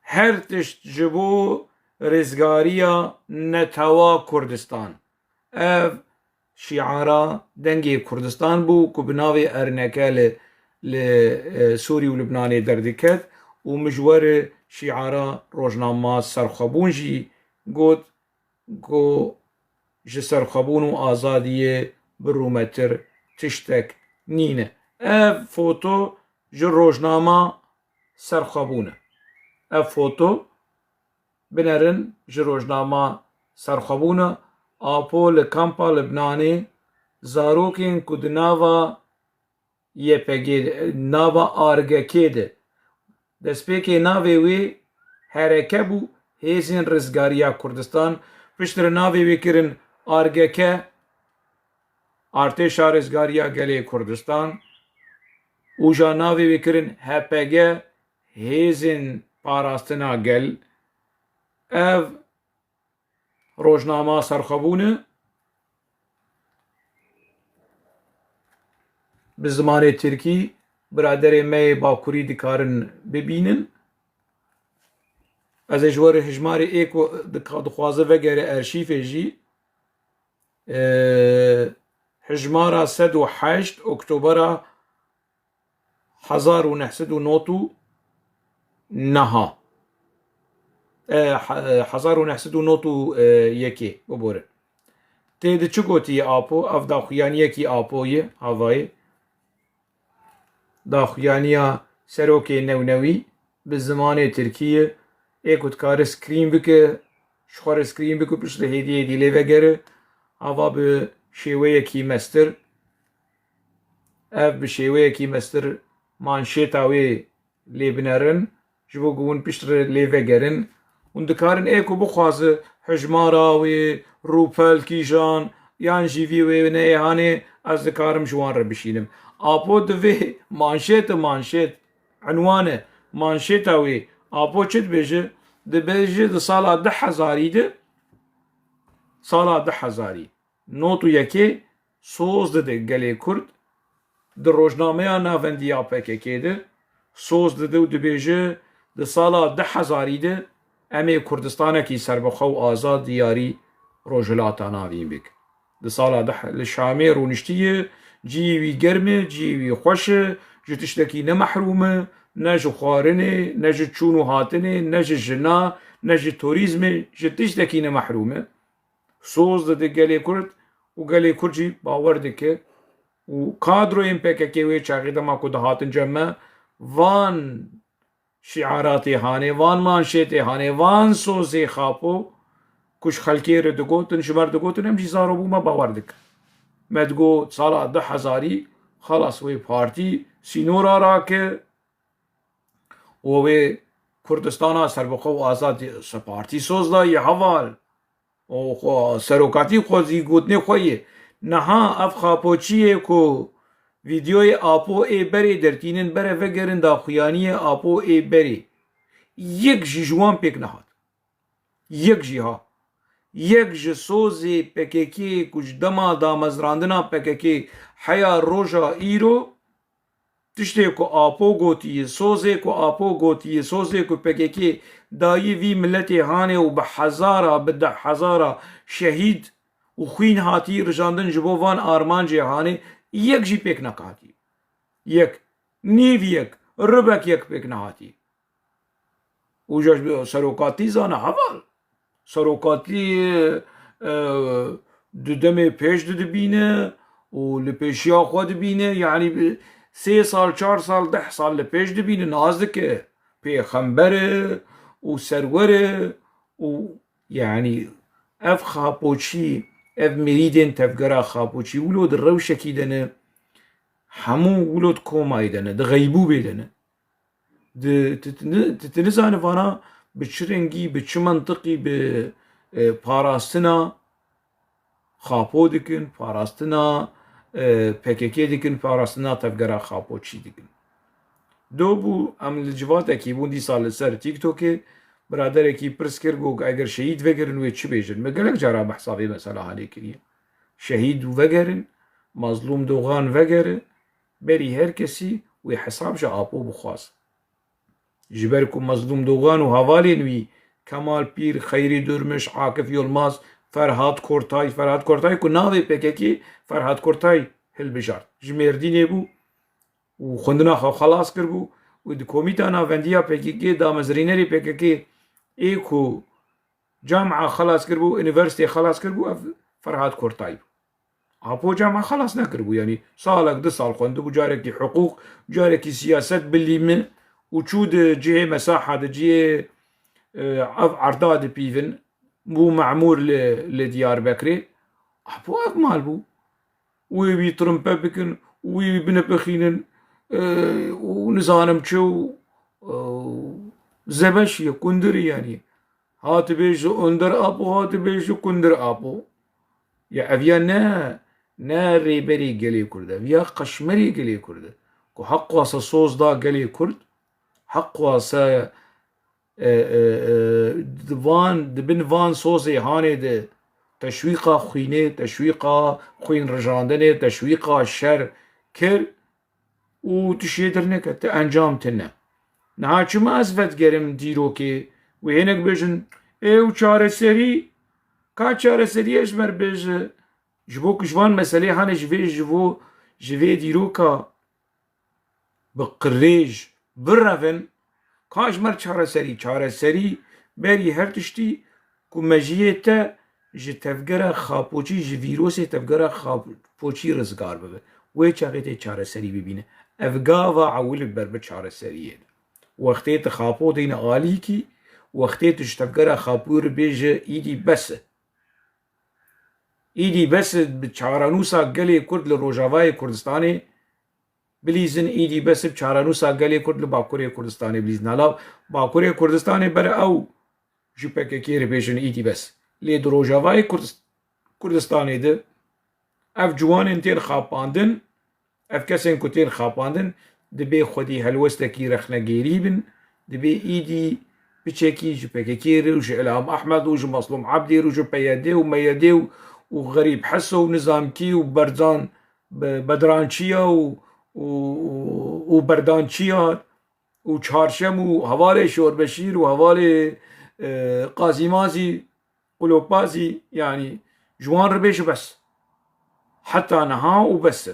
her tişt ji bo rizgariya netewa Kurdistan. Ev şiara Dengê Kurdistan bû ku bi navê Erneke li, li, e, Sûrî û Lubnanê derdiket û mijwerê şiara rojnama serxwebûn jî got ku ji serxwebûn û azadiyê bi rûmetir tiştek nîne. Ev foto ji rojnama serxwebûn e. Ev foto binerin ji rojnama serxwebûn e. Apo li kampa Libnanê zarokên ku di nava Y P G, nava argekê de. Destpêkê navê wê hereke bû, Hêzên Rizgariya Kurdistan. Piştre navê wê kirin argeke, Artêşa Rizgariya Gelê Kurdistan. Û ja navê wê kirin H P G, Hêzên Parastina Gel. Ev rojnama serxwebûn e. Bi zimanê tirkî biraderê me yê bakurî dikarin bibînin. Ez ê ji we re hijmarê ê ku dika-, dixwaze vegere erşîfê jî, e, hijmara sed û heşt Oktobera hezar û neh sed û nod û neh, e, he-, e, hezar û neh sed û nod û yekê, biborin. Tê de çi gotiye Apo? Ev daxuyaniyekî Apo ye, havayê. Daxuyaniya serokê newnewî bi zimanê tirkî ye. Ê ku dikare screen bike, ji xwe re screen bike, piştre hêdî hêdî lê vegere. Ava bi şêweyekî mestir. Ev bi şêweyekî mestir manşêta wê lê binerin, ji bo ku hûn piştre lê vegerin. Hûn dikarin ê ku bixwaze hijmara wê, rûpel kîjan, yan jî vî wê ne ê hanê, ez dikarim ji wan re bişînim. Apo divê manşêt e, manşêt, enwan e, manşêta wê. Apo çi dibêje? Dibêje di sala du hezarî de, sala du hezarî, nod û yekê soz dide gelê Kurd, di rojnameya navendî ya P K K de soz dide û dibêje, di sala du hezarî de em ê Kurdistanekî serbixwe û azad diyarî Rojhilata Navîn bikin. Di sala du, li Şamê rûniştiye, cihê wî germ e, cihê wî xweş e, ji tiştekî ne mehrûm e, ne ji xwarinê, ne ji çûn û hatinê, ne ji jina, ne ji turîzmê, ji tiştekî ne mehrûm e. Soz dide gelê Kurd û gelê Kurd jî bawer dike û kadroyên P K K wê çaxê dema ku dihatin cem me, van şiaratê hanê, van manşêtê hanê, van sozê Xapo ku ji xelkê re digotin, ji me re digotin, em jî zaro bû me bawer dikin. Me digot sala du hezarî xelas wê partî sînora rake û wê Kurdistana serbixwe û azad se partî soz da ye heval. û xwe serokatî xwezî gotinê xwe yê. Niha ev Xapoçiyê ku vîdeoyê Apo ê berê dertînin, bere vegerin daxuyaniyê Apo ê berê. Yek jî ji wan pêk nehat. Yek jî ha. Yek ji sozê P K K ku ji dema damezrandina P K K heya roja îro, tiştê ku Apo gotiye, sozê ku Apo gotiye, sozê ku P K K dayî vî miletê hanê û bi hezara, bi deh hezara şehîd û xwîn hatî rijandin ji bo van armancê hanê, yek jî pêk nekhatî. Yek, nîv yek, ribek yek pêk nehatî. Û ja ji serokatî zana heval. Serokatî, e, di demê pêş de dibîne û li pêşiya xwe dibîne, yanî bi sê sal, çar sal, deh sal li pêş dibîne, nas dike pêxember e û serwer e û, yanî, ev Xapoçî, ev mirîdên tevgera Xapoçî wilo di rewşekî de ne, hemû wilo di komayê de ne, di xeybûbê de ne. Di, tu, tu ni-, tu, tu nizane vana bi çi rengî, bi çi mentiqî, bi, e, parastina Xapo dikin, parastina, e, P K K dikin, parastina tevgera Xapoçî dikin. Do bû em li civatekî bûn dîsa li ser TikTokê, biraderekî pirs kir, got, eger şehîd vegerin wê çi bêjin? Me gelek cara behsa vê mesela hanê kiriye. Şehîd vegerin, Mazlûm Dogan vegere, berî her kesî wê hesab ji Apo bixwaz. Ji ber ku Mazlûm Dogan û hevalên wî Kemal Pîr, Xeyrî Durmiş, Akif Yilmaz, Ferhat Kortay, Ferhat Kortay ku navê P K K Ferhat Kortay hilbijart. Ji Mêrdînê bû û xwendina xwe xelas kiribû û di Komîta Navendiya P K K damezrînerê P K K ê ku camia xelas kiribû, unîversîteyê xelas kiribû, ev Ferhat Kortay bû. Apo camia xelas nekiribû, yanî salek, du sal xwendibû, carekî hiqûq, carekî siyaset bilî min û çû di cihê mesaha, di cihê, e, ev erda dipîvin, bû memûr li, li Diyarbekirê. Apo ev mal bû. Wê wî trimpe bikin, wî wî binepixînin, e, û nizanim çi û, e, zebeşiye, kundirî yanî. Hatibêje Önder Apo, hatibêje Kundir Apo. Ya ev ya ne, ne rêberê gelê Kurd e, ev ya qeşmerê gelê Kurd e. Ku heqwasa soz da gelê Kurd, heqwasa, e, e, e, di van, di bin van sozê hanê de teşwîqa xwînê, teşwîqa xwîn rijandinê, teşwîqa şer kir, û tu şêdir neke, tu encam tune. Niha çima ez vedigerim dîrokê, wê hinek bêjin, ê û çareserî, ka çareseriyê ji me re bêje, ji bo ku ji van meselê hane ji vê, ji bo, ji vê dîroka bi qirêj birevin, ka ji me re çareserî, çareserî berî her tiştî ku mejiyê te ji tevgera Xapoçî, ji vîrosê tevgera Xapoçî rizgar bibe. Wê çaxê tê çareserî bibîne. Ev gava ewil bi ber bi çareseriyê de. Wextê tu Xapo deyne alîkî, wextê tu ji tevgera Xapoyê re bêje, îdî bes e. Îdî bes e bi çarenûsa gelê Kurd li Rojavayê Kurdistanê bilîzin, îdî bes bi çarenûsa gelê Kurd li Bakurê Kurdistanê bilîzin. Hela Bakurê Kurdistanê ber ew ji P K K re bêjin îdî bes. Lê di Rojavayê Kurdist-, Kurdistanê de ev ciwanên tên xapandin, ev kesên ku tên xapandin, dibê xwedî helwestekî rexnegêrî bin, dibê îdî piçekî ji P K K re û ji Îlham Ehmed û ji Meslûm Ebdî re û ji P Y D û M Y D û, û Xerîb Heso û Nizamkî û Berzan Be-, Bedrançiya û, û, û, û Berdançiya û Çarşem û hevalê Şorbeşîr û hevalê, e, Qazîmazî, Qulopazî, yanî ji wan re bêje bes. Heta niha û bes e.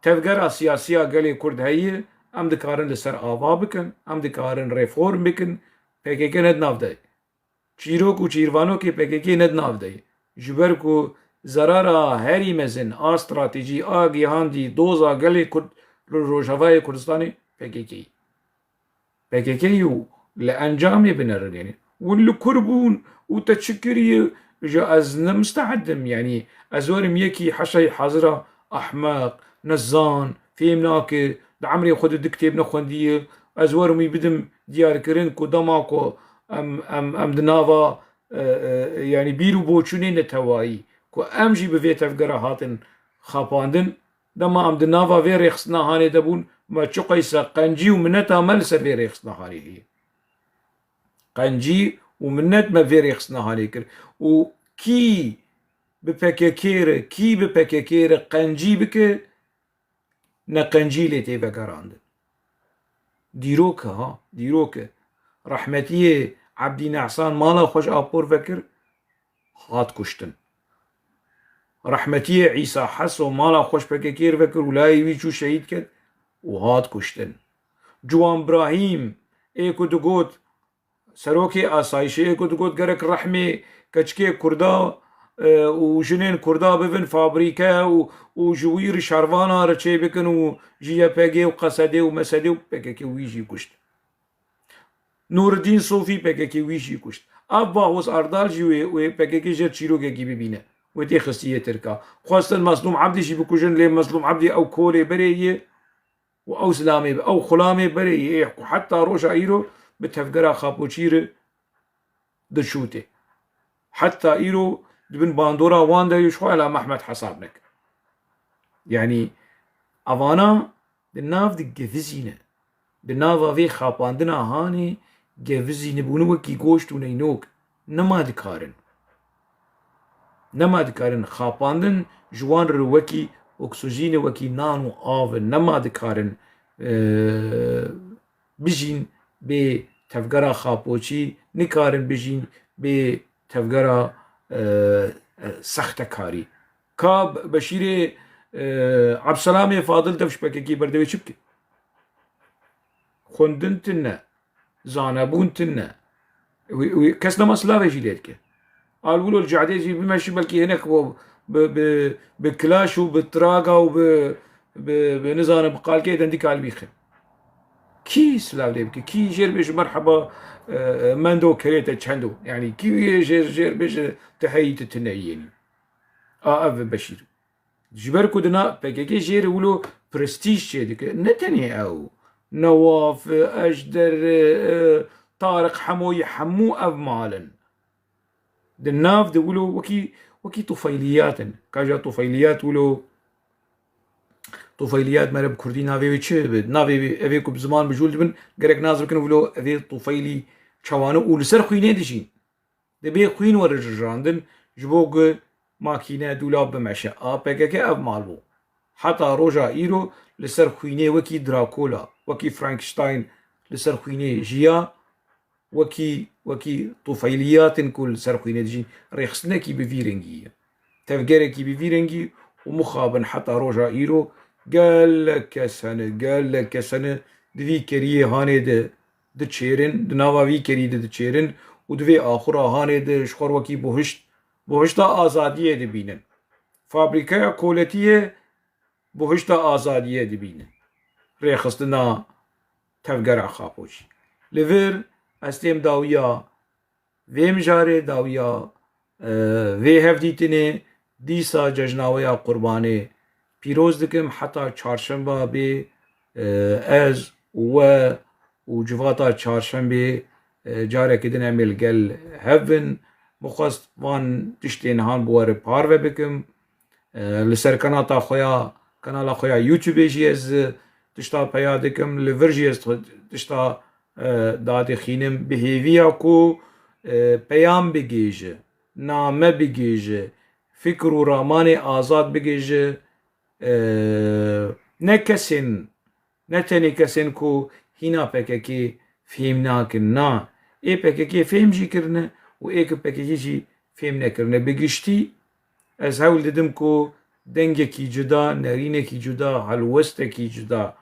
Tevgera siyasiya gelê Kurd heye, em dikarin li ser ava bikin, em dikarin reform bikin, P K K ne di nav de ye. Çîrok û çîrvanokê P K K ne di nav de ye. Ji ber ku zerara herî mezin a stratejî, a gihandî, doza gelê Kurd li Rojavayê Kurdistanê P K K ye. P K K û li encamê binerin, yanî hûn li kur bûn û te çi kiriye, ji ez ne muste'ed im, yanî ez werim yekî heşayî hazira, ehmeq, nezan, fêm nake, di emrê xwe de du kitêb nexwendiye, ez werim wî bidim diyarkirin ku dema ku em, em, em di nava, e, e, yanî bîr û boçûnê netewayî ku em jî bi vê tevgera hatin xapandin, dema em di nava vê rêxistina hanê de bûn, me çiqeyse qencî û mineta me li ser vê rêxistina hanê heye. Qencî Û minnet me vê rêxistina hanê kir. Û kî bi P K K re, kî bi P K K re qencî bike, ne qencî lê tê vegerandin. Dîrok e ha, dîrok e. Rehmetiyê Ebdî Nehsan mala xwe ji apor vekir, hat kuştin. Rehmetiyê Îsa Heso mala xwe ji P K K re vekir û layê wî çû şehîd ket û hat kuştin. Ciwan Brahîm ê ku digot, serokê asayişê ê ku digot gerek rehmê keçikê Kurda, e, û jinên Kurda bibin fabrîke û, û ji wî re şervana re çêbikin û ji Y P G û Qesedê û Mesedê û P K K wî jî kuşt. Nûreddîn Sofî P K K wî jî kuşt. Ev Vahos Erdal jî wê, wê P K K jêr çîrokekî bibîne. Wê tê xistî yê Tirka. Xwestin Meslûm Ebdî jî bikujin, lê Meslûm Ebdî ew kolê berê yê û ew zilamê, ew xulamê berê yê ku heta roja îro bi tevgera Xapoçî re diçûtê. Heta îro di bin bandora wan de yê ji xwe hela Mehmet hesab neke. Yanî evana di nav de gevizîne. Di nava vê xapandina hanê gevizîne bûne wekî goşt û neynok. Nema dikarin. Nema dikarin. Xapandin ji wan re wekî oksijîn e, wekî nan û av e. Nema dikarin, e, bijîn bê tevgera Xapoçî, nikarin bijîn bê tevgera, e, e, sextekarî. Ka Beşîrê, e, Ebselamê Fadil dev ji P K K berdewê çi bike? Xwendin tune, zanebûn tune. Wî, wî, kes nema silavê jî lê dike. Al wilo li cehdê jî bimeşî belkî hinek bi, bi, bi, bi kilaş û bi traga û bi, bi, bi nizanim bi qalkê dendî kalbî xe. Kî silav lê bike? Kî jêr bêje merheba, e, e, mendo kerê te çend o? Yanî kî wî jêr, jêr bêje tu heyî tu tune yî yenî? A ev Beşîr. Ji ber ku di na P K K jê re wilo prestîj çêdike. Ne tenê ew. Newaf, Ejder, e, Tariq Hemoyî hemû ev mal in. Di nav de wilo wekî, wekî tufeyliyat in. Ka ja tufeyliyat wilo, tufeyliyat mere bi kurdî navê wê çi be? Navê wê, evê ku bi ziman mijûl dibin, gerek nas bikin wilo evê tufeylî çawane û li ser xwînê dijîn. Dibê xwîn were rijandin, ji bo ku makîne, dûlab bimeşe. A P K K ev mal bû. Heta roja îro li ser xwînê wekî Drakola, wekî Frankenstein li ser xwînê jiya, wekî, wekî tufeyliyatên ku li ser xwînê dijîn, rêxistinekî bi vî rengî ye. Tevgerekî bi vî rengî û mixabin heta roja îro gelek kes hene, gelek kes hene di vî keriyê hanê de diçêrin, di nava vî kerî de diçêrin û di vê axura hanê de ji xwe re wekî buhişt, buhişta azadiyê dibînin. Fabrîkeya koletiyê buhişta azadiyê dibînin. Rêxistina tevgera Xapoçî. Li vir ez têm dawiya vê mijarê, dawiya, e, vê hevdîtinê, dîsa cejnaweya Qurbanê pîroz dikim. Heta çarşemba bê, e, ez û we û civata çarşembê, e, carekî din em ê li gel hev bin. Min xwest van tiştên han bi we re parve bikim. E, li ser kanata xwe ya, kanala xwe ya YouTube jî ez, e, tişta peya dikim. Li vir jî ez tişta, e, dadixînim. Bi hêviya ku, e, peyam bigêje, name bigêje, fikr û ramanê azad bigêje, e, ne kesên, ne tenê kesên ku hîna P K K fêm nakin, na, ê P K K fêm jî kirine û ê ku P K K jî fêm nekirine. Bi giştî ez hewl didim ku dengekî cuda, nerînekî cuda, helwestekî cuda,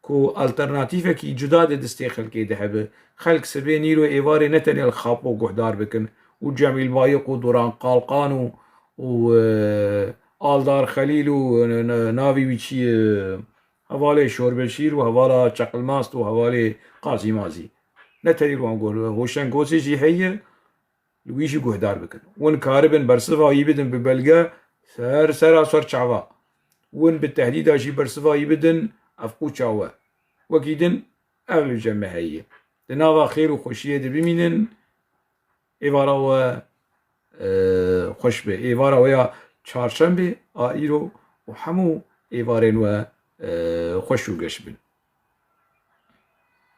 ku alternatîfekî cuda di destê xelkê de hebe. Xelk sibê nîro êvarê ne tenê li Xapo guhdar bikin û Cemîl Bayiq û Duran Kalkan û, û, e, Aldar Xelîl û, e, n-, n-, navî wî çi ye? Hevalê Şorbeşîr û hevala Çeqilmast û hevalê Qazî Mazî. Ne tenê wan guh-, Hoşeng Gosê jî heye. Li wî jî guhdar bikin. Win karibin bersiva wî bidin bi belge ser sera ser çava. Win bi tehdîda jî bersiva wî bidin, ev quça we. Wekî din ev li cem me heye. Di nava xêr û xweşiyê de bimînin. Êvara we, e, xweş be. Êvara we ya çarşembê a îro û hemû êvarên we, e, xweş û geş bin.